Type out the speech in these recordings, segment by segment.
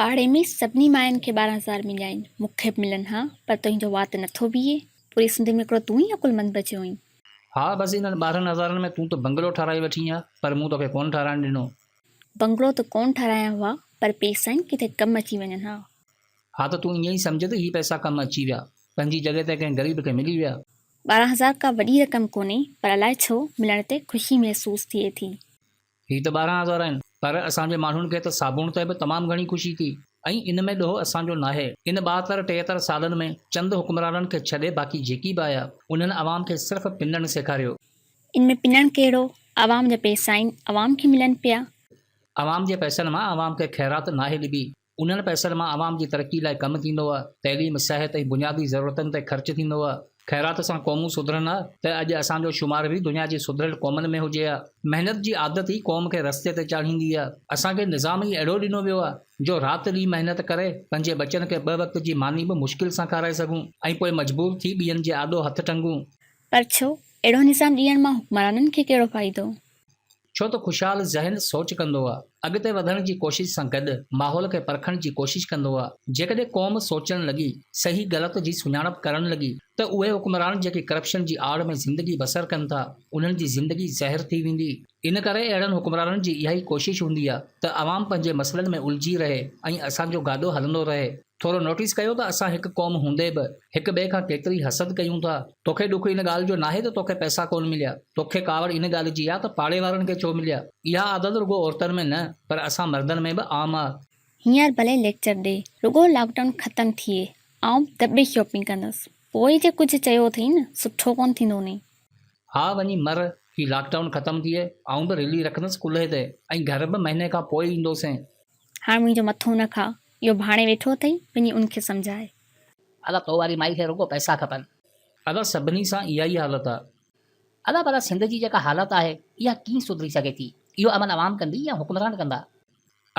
پاڙي ۾ سڀني ماين کي 12 هزار مليا آهن، مون کي به ملن ها، پر تنهنجو وات نٿو بيهي. پوري سنڌ ۾ هڪڙو تون ئي عقلمند بچيو آهين. ها بس انهن 12 هزارن ۾ تون ته بنگلو ٺهرائي وٺين ها، پر مون توکي ڪونه ٺهرائڻ ڏنو. بنگلو ته ڪونه ٺهرايان ها، پر پئسا ئي ڪٿي ڪم اچي وڃن ها. ها ته تون ائين ئي سمجهه ته هي پئسا ڪم اچي ويا، پنهنجي جڳهه تي ڪنهن غريب کي ملي ويا. 12 هزار ڪا وڏي رقم ڪونهي، پر الائي ڇو ملڻ تي خوشي محسوس ٿئي ٿي. هي ته 12 هزار آهن، پر اسان جي ماڻهن کي ته صابڻ تي به تمام گهڻي خوشي ٿي ۽ ان ۾ ڏوهه اسان جو ناهي. ان 72 73 سالن ۾ چند حڪمرانن کي ڇڏي باقي جيڪي به آيا، انهن عوام کي صرف پنڻ سيکاريو. ان ۾ پنڻ ڪهڙو؟ عوام جا پئسا آهن، عوام کي ملن پيا. عوام جي پئسن مان عوام کي خيرات ناهي ڏبي. انهن پئسن مان عوام جي ترقي لاء ڪم ٿيندو آ، تعليم، صحت ۽ بنيادي ضرورتن تي خرچ ٿيندو آ. خيرات سان قومون سڌرن ها ته اڄ اسان جو شمار به دنيا جي سڌريل قومن ۾ هجي ها. محنت جي عادت ئي قوم کي رستي تي چاڙهيندي آ. اسان کي نظام ئي اهڙو ڏنو ويو آ جو رات ڏينهن محنت ڪري پنهنجي ٻچن کي ٻه وقت جي ماني به مشڪل سان کارائي سگهون ۽ پوء مجبور ٿي ٻين جي آڏو هٿ ٽنگون. پر ڇو؟ اهڙو نظام ڏيڻ مان حڪمرانن کي ڪهڙو فائدو؟ ڇو ته خوشحال ذهن سوچ ڪندو آ، اڳتي وڌڻ جي ڪوشش سان گڏ ماحول کي پرکڻ جي ڪوشش ڪندو آ. جيڪڏهن قوم سوچڻ لڳي، صحيح غلط جي سڃاڻپ ڪرڻ لڳي ته اهي حڪمران جيڪي ڪرپشن جي آڙ ۾ زندگي بسر ڪن ٿا، انهن جي زندگي زهر ٿي ويندي. ان ڪري اهڙن حڪمرانن جي اها ئي ڪوشش هوندي آ ته عوام پنهنجي مسئلن ۾ الجهي رهي ۽ اسان جو گاڏو هلندو رهي. ٿورو نوٽيس ڪيو ته اسان هڪ قوم هوندي به هڪ ٻئي کان ڪيتري حسد ڪيون ٿا. توکي ڏک ان ڳالهه جو ناهي ته توکي پئسا ڪونه مليا، توکي ڪاوڙ ان ڳالهه جي آ ته پاڙي وارن کي ڇو مليا. اها عادت رڳو عورتن ۾ نه پر اسان مردن ۾ به عام آ. هينئر ڀلي ليڪچر ڏي، رڳو لاڪ ڊائون ختم ٿئي، آئون به دٻي شاپنگ ڪندس. پوء جي ڪجهه چيو اٿئي نه، سٺو ڪونه ٿيندو ني. ها وڃي مر، هي لاڪ ڊائون ختم ٿئي، آئون به ريلي رکندس ڪلهي تي ۽ گهر به مهيني کان پوء ايندوسين. هاڻ منهنجو مٿو نه کاء، اهو ڀاڻي ويٺو اٿئي، وڃي ان کي سمجهاء. ادا تو واري مائي کي رڳو پئسا کپن. ادا سڀني سان اها ئي حالت آ. ادا ڀلا سنڌ جي جيڪا حالت آهي اها ڪيئن سڌري سگهي ٿي؟ اهو عمل عوام ڪندي يا حڪمران ڪندا؟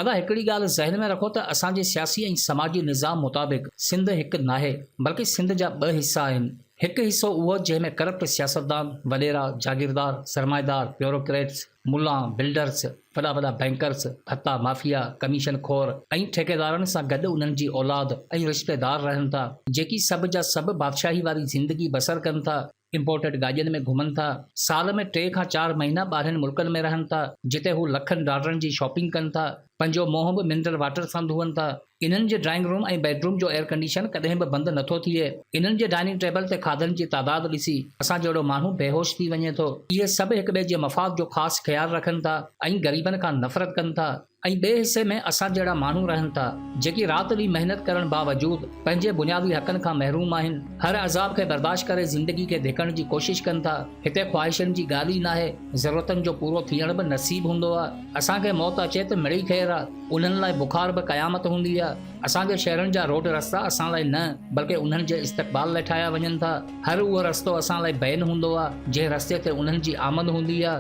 ادا هڪڙي ڳالهه ذهن ۾ رکو ته اسان جي سياسي ۽ سماجي نظام مطابق سنڌ هڪ ناهي بلڪه سنڌ جا ٻه حصا آهن. هڪ حصو اهو جنهن ۾ ڪرپٽ سياستدان، وڏيرا، جاگيردار، سرمائيدار، بيوروڪريٽس، ملان، بلڊرس، وڏا وڏا بئنڪرس، ڀتا مافيا، ڪميشن خور ۽ ٺيڪيدارن سان گڏ انهن جي اولاد ۽ رشتيدار رهن ٿا، جيڪي سڀ جا سڀ بادشاهي واري زندگي بسر ڪن ٿا، امپورٽيڊ گاڏين ۾ گهمن ٿا، سال ۾ ٽي کان چار مهينا ٻاهرين ملڪن ۾ رهن ٿا، جتي هو لکن ڊالرن جي شاپنگ ڪن ٿا، پنهنجو منهن به منرل واٽر سان ڌوئن ٿا. انهن جي ڊرائنگ روم ۽ بيڊروم جو ايئر ڪنڊيشن ڪڏهن به بند نٿو ٿئي. انهن جي ڊائننگ ٽيبل تي کاڌن جي تعداد ڏسي اسان جهڙو ماڻهو بيهوش ٿي وڃي ٿو. اهي سڀ هڪ ٻئي جي مفاد جو خاص خيال رکن ٿا ۽ غريبن کان نفرت ڪن ٿا ۽ ٻئي حصي ۾ اسان جهڙا ماڻهو رهن ٿا جيڪي رات ڏينهن محنت ڪرڻ باوجود پنهنجي بنيادي حقن کان محروم آهن. هر عذاب کي برداشت ڪري زندگي کي ڌڪڻ جي ڪوشش ڪن ٿا. هتي خواهشن جي ڳالهه ئي ناهي. ضرورتن جو پورو ٿيڻ به نصيب هوندو آ. اسان کي موت اچي ته مڙئي خير آ. انهن لاء بخار به قيامت هوندي آ. اسان جي شهرن جا روڊ رستا اسان لاء نه بلڪه انهن جي استقبال لاء ٺاهيا وڃن ٿا. هر اهو رستو اسان لاء بين هوندو آ، جنهن رستي تي انهن جي آمد هوندي آ.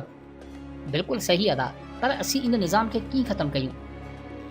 بلڪل صحيح ادا پر اسين ان نظام کي ڪيئن ختم ڪيون.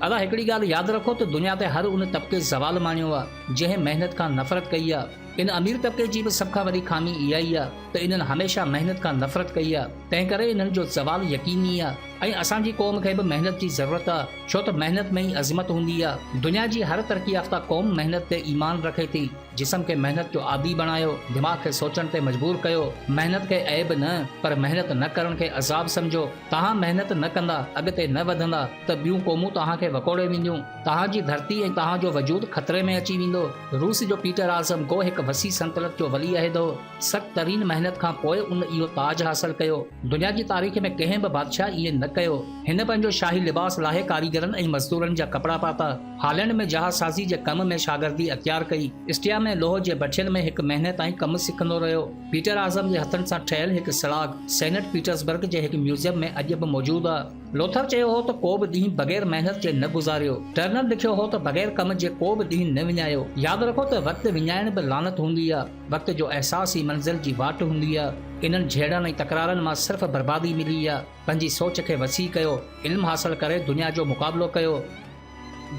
ادا هڪڙي ڳالهه ياد رکو ته دنيا تي هر ان طبقي زوال ماڻيو آ جنهن محنت کان نفرت ڪئي آ. ان امير طبقي جي به سڀ کان وڏي خامي اها ئي آ ته انهن هميشه محنت کان نفرت ڪئي آ تنهن ڪري انهن جو زوال يقيني آ. ۽ اسان جي قوم کي به محنت جي ضرورت آ ڇو ته محنت ۾ ئي عظمت هوندي آ. دنيا جي هر ترقي يافته قوم محنت تي ايمان رکي ٿي. جسم کي محنت جو عادي بڻايو، دماغ کي سوچڻ تي مجبور ڪيو، محنت کي عيب نه پر محنت نه ڪرڻ کي عذاب سمجهو. توهان محنت نه ڪندا، اڳتي نه وڌندا ته ٻيون قومون توهان کي وڪوڙي وينديون. توهان جي ڌرتي ۽ توهان جو وجود خطري ۾ اچي ويندو. روس جو پيٽر اعظم گو هڪ وسيع سلطنت جو ولي عهد هو. سخت ترين محنت کان پوء ان اهو تاج حاصل ڪيو. دنيا جي تاريخ ۾ ڪنهن به بادشاهه ائين نه ڪيو. هن پنهنجو شاهي لباس لاهي ڪاريگرن ۽ مزدورن جا ڪپڙا پاتا. هالينڊ ۾ جهاز سازي جي ڪم ۾ شاگردي اختيار ڪئي. اسٽيا ۾ لوهه جي بٺين ۾ هڪ مهيني تائين ڪم سکندو رهيو. پيٽر اعظم جي هٿن سان ٺهيل هڪ سڙاڪ سينٽ پيٽرزبرگ جي هڪ ميوزيم ۾ اڄ به موجود آ. لوٿر چيو هو ته ڪو به ڏينهن بغير محنت جي نه گذاريو. ٽرنر لکيو هو ته بغير ڪم جي ڪو به ڏينهن نه وڃايو. ياد رکو ته وقت وڃائڻ به لعنت هوندي آ. وقت جو احساس ئي منزل جي واٽ هوندي آ. انهن جهيڙن ۽ تڪرارن مان صرف بربادي ملي آ. پنهنجي سوچ کي وسيع ڪيو. علم حاصل ڪري دنيا جو مقابلو ڪيو.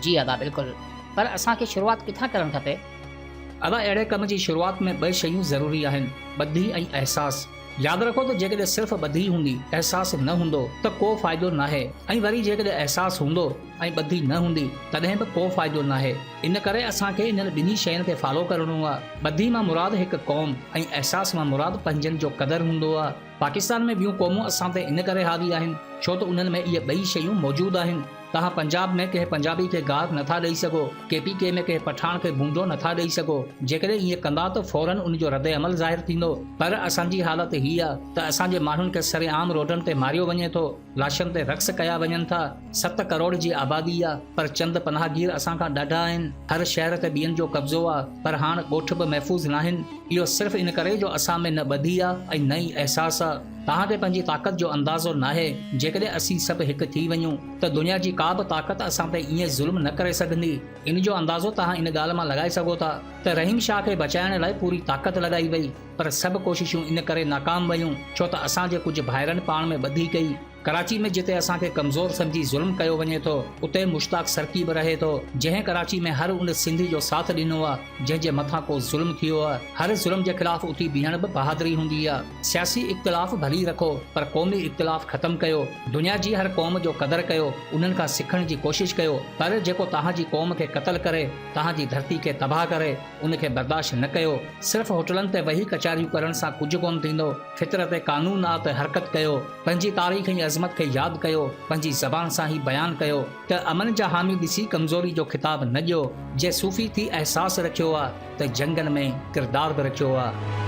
جي ادا بلڪل پر اسان کي شروعات ڪٿان ڪرڻ کپي؟ ادا اهڙي ڪم جي شروعات ۾ ٻه شيون ضروري آهن، ٻڌي ۽ احساس. ياد رکو ته جيڪڏهن صرف ٻڌي هوندي، احساس نه هوندو ته ڪو فائدو ناهي ۽ وري جيڪڏهن احساس هوندو ۽ ٻڌي نه هوندي تڏهن به ڪو فائدو ناهي. ان ڪري اسان کي انهن ٻنهي شين کي فالو ڪرڻو آ. ٻڌي مان مراد هڪ قوم ۽ احساس مان مراد پنهنجن جو قدر هوندو آ. پاڪستان ۾ ٻيون قومون اسان تي ان ڪري حاوي آهن ڇو ته انهن ۾ اهي ٻئي شيون موجود آهن. توهان پنجاب ۾ ڪنهن پنجابي کي گار نٿا ڏئي سگهو، ڪي پي ڪي ۾ ڪنهن پٺاڻ کي ڀونڊو نٿا ڏئي سگهو، جيڪڏهن ائين ڪندا ته فورن ان جو رد عمل ظاهر ٿيندو. پر اسان جي حالت هي آ ته اسان جي ماڻهن کي سرعام روڊن تي ماريو وڃي ٿو، لاشن تي رقص ڪيا وڃن ٿا، ست ڪروڙ جي آبادي آ پر چند پناهگير اسان کان ڏاڍا آهن، هر شهر تي ٻين جو قبضو آ پر هاڻ ڳوٺ به محفوظ ناهن، اهو صرف ان ڪري جو اسان ۾ نه ٻڌي آ ۽ نه ئي احساس آ. توهان کي پنهنجي طاقت جو اندازو ناهي، جيڪڏهن اسين سڀ هڪ ٿي وڃون ته دنيا جي ڪا به طاقت اسان تي ائين ظلم نه ڪري سگهندي. ان جو اندازو توهان ان ڳالهه مان لڳائي سگهو ٿا ته رحيم شاهه کي بچائڻ لاء پوري طاقت لڳائي وئي پر سڀ ڪوششون ان ڪري ناڪام ويون ڇو ته اسان جي ڪجهه ڀائرن پاڻ ۾ ٻڌي ڪئي. ڪراچي ۾ جتي اسان کي ڪمزور سمجهي ظلم ڪيو وڃي ٿو اتي مشتاق سرڪي به رهي ٿو جنهن ڪراچي ۾ هر ان سنڌي جو ساٿ ڏنو آ جنهن جي مٿان ڪو ظلم ٿيو آ. هر ظلم جي خلاف اٿي بيهڻ به بهادري هوندي آ. سياسي اختلاف ڀلي رکو پر قومي اختلاف ختم ڪيو. دنيا جي هر قوم جو قدر ڪيو انهن کان سکڻ جي ڪوشش ڪيو پر جيڪو توهان جي قوم کي قتل ڪري توهان جي ڌرتي کي تباهه ڪري ان کي برداشت نه ڪيو. صرف هوٽلن تي ويهي ڪچهريون ڪرڻ سان ڪجهه ڪونه ٿيندو. فطرت قانون آ ته حرڪت ڪيو. پنهنجي تاريخ ۽ عظمت کي ياد ڪيو، پنهنجي زبان سان هي بيان ڪيو ته امن جا حامي ڏسي ڪمزوري جو خطاب نه ڏيو، جي صوفي ٿي احساس رکيو آ ته جنگن ۾ ڪردار به رکيو آ.